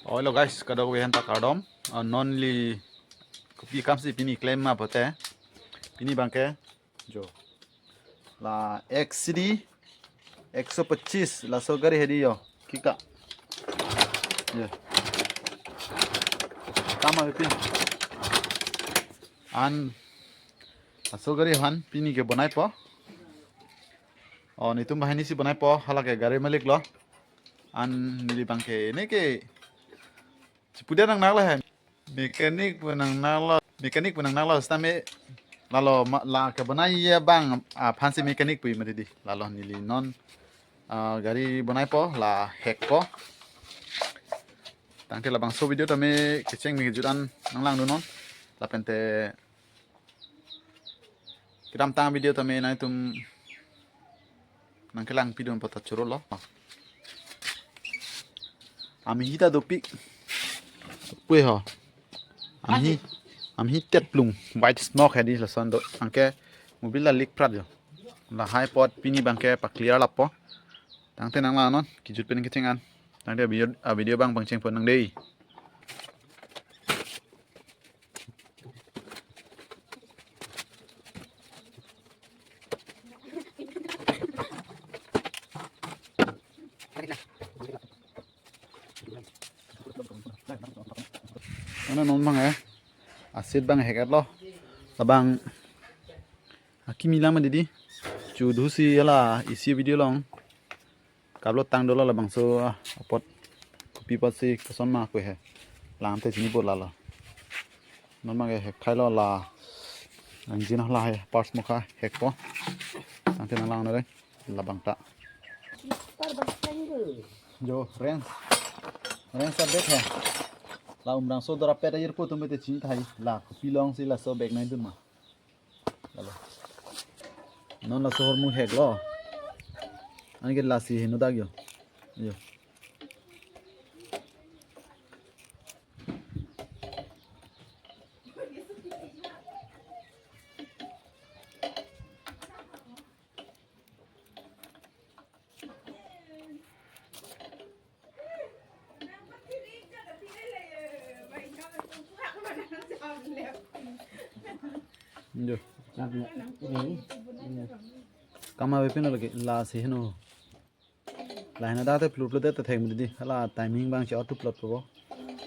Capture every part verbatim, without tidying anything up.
Hello guys, kadokave aphan ta kardom. Ah, non neli kopi akam si pini klem ma pulote, pini abangke jo la X C D ekso pachis laso gari hedi jo. Kika. Ye. Kam avepin. An laso gari aphan pini ke bonaipo. Oh, netum banghini si bonaipo, hala ke gari malik lo. An neli abangke neke chipudet nangnang lo he. Mechanic pu nangnang lo, mechanic pu nangnang lo, sitame lalo ma-, la kebonai abang aphan si mechanic pu mati di. Lalo neli non, ah, gari bonaipo, la hekpo. Tangte labangso video tame kecheng me kejut an nanglangdunnon. Lapente kedamtang video tame nangtum nangkelangpidun apot ta choro lo. Amihi ta dopik. Pui ho. Amihi, amihi tetplung. White smoke hedi lason do. Anke mobil la leak prat jo. Lahai apot pini abangke pa clear lapo. Tangte nanglangnon, kejut pen kecheng an. Tangte video, ah, video abang pangchengpon nang dei. Ano non abang eh. Asit abang hek-et lo. Labang akimi lang ma didi. Chu dusi hala isi video along. Kablo tang dolo labangso, ah, apot kopi apot si koson ma kwe he. Lang te chinipo lalo. Non abangke hek thailo la. Engine hala he, parts mokha hekpo. Tangte nanglangnon dei. Labang ta. Jo, wrench. Wrench ta bag he. La umrangso dora pet ayir po tum te chini thai. La kopi along si laso bag nai dun ma. Lalo. Non laso ahormu hek lo. Anke lasi heno dak jo. Jo. Jo. Kam avepin lagi lasi heno. Lahai na dak te plur plur te thek mati di. Hala timing abang chot tu plot po.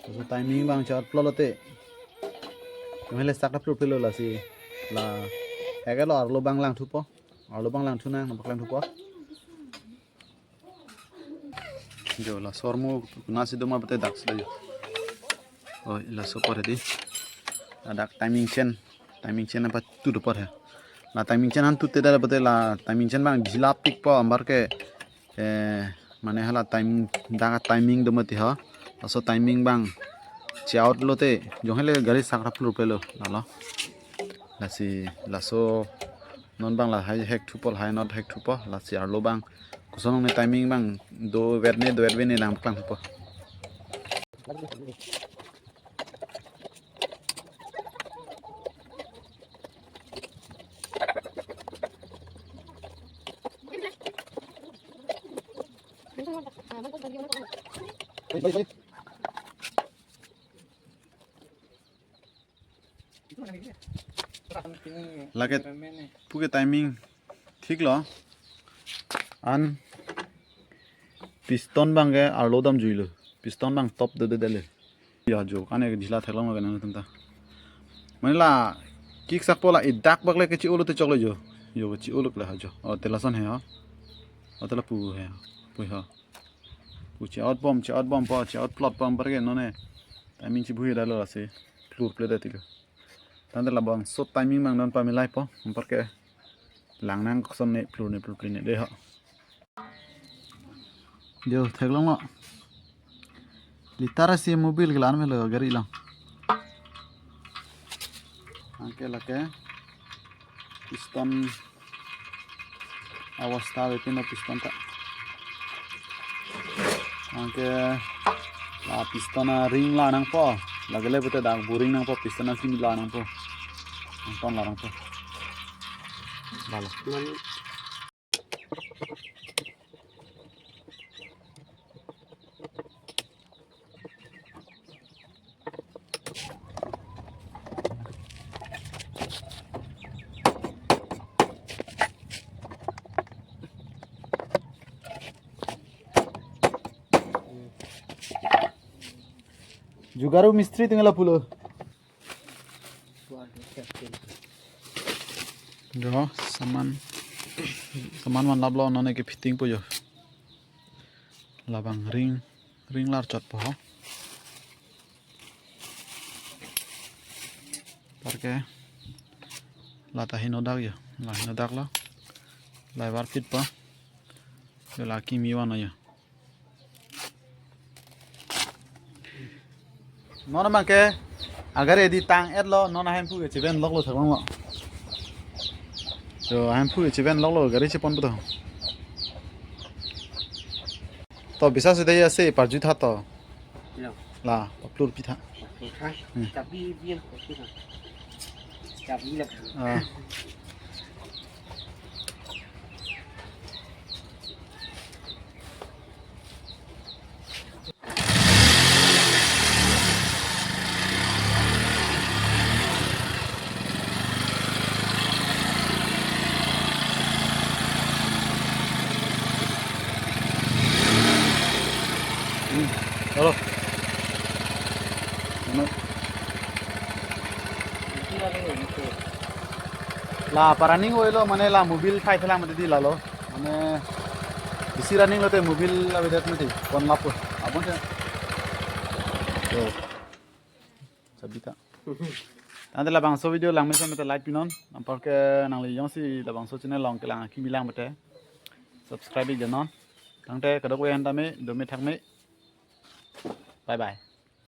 So timing abang chot plot lote. Kami le sak ta plur plur lo lasi. La hek-et lo arlo abang langthupo. Arlo abang langthu nang, nampak langthupo. Jo laso ahormu kuna si doma bete dak sida jo. Oh, laso apor hedi. Ladak timing chain. Timing chain apa tu dopor he. La timing chain han tu te dala bete la timing chain abang jilap tik po ambar ke, eh, mane hala time dak timing do mati ha. Laso timing abang che-out lote jong hele gari sak ta plur plur lo lalo. Lasi laso non abang lahai hek thupo, lahai not hek thupo, lasi arlo abang koson ne timing abang dovet ne dovet ve ne nangplang thupo. Lake puke timing thik lo. An piston abangke arlo dam juilo. Piston abang top dede dele. Ya jo, kane jila theklong lo kane tum ta. Mane la kick sakpo la idak bak le kechi-o lote choklo jo. Jo kechi-o lo le ha jo. O te lason he ha. O te lapu he. Pu ha. Pu che-out bom, che-out bom po, che-out plot bom ambar ke non ne. Timing chibui dalo lasi. Plur plur de tilo. Tangte labangso timing abang non pamilai po. Ambar ke lang nang koson ne plur ne plur plur ne de ha. Jo theklong lo. Litar si mobil kelang melo gari along. Anke lake piston abostha avepin lo piston ta. Anke la piston a-ring la nangpo. Lake le bete dak bo-ring nangpo, piston akimi la nangpo. Angton la nangpo. Lalo. Man- Jugaru mistri tinggal pulo. Jo, saman, saman vanlaplo, non ke fitting po jo. Labang ring, ring lar chot po ho. Parke lata hinodak jo, la hinodaklo. Laivar fit po. Jo la kimi vanlo jo. Non abang ke agari edi tang-etlo, non ahemphu ke chiven loklo thakbang lo. Jo ahemphu ke chiven loklo, gari chepon puto. To bisa sida ya se parju tha to. Ya. La, paplur pitha. Paplur tha. Hmm. Tapi biar paplur tha. Tapi lah. Ah. Hmm, halo. Ano? La paraning oilo, mane la mobil thai thelang mati di lalo. Mane bisi running lote mobil avedet mati. Kon lapo. Abang siya. Yo. Sabita. Tangte labangso video langme samete like pinon. Anparke nangli jongsi labangso channel along kelang kimi lang mate subscribe ik non. Tangte kadokave an tame, dome thakme. Bye bye.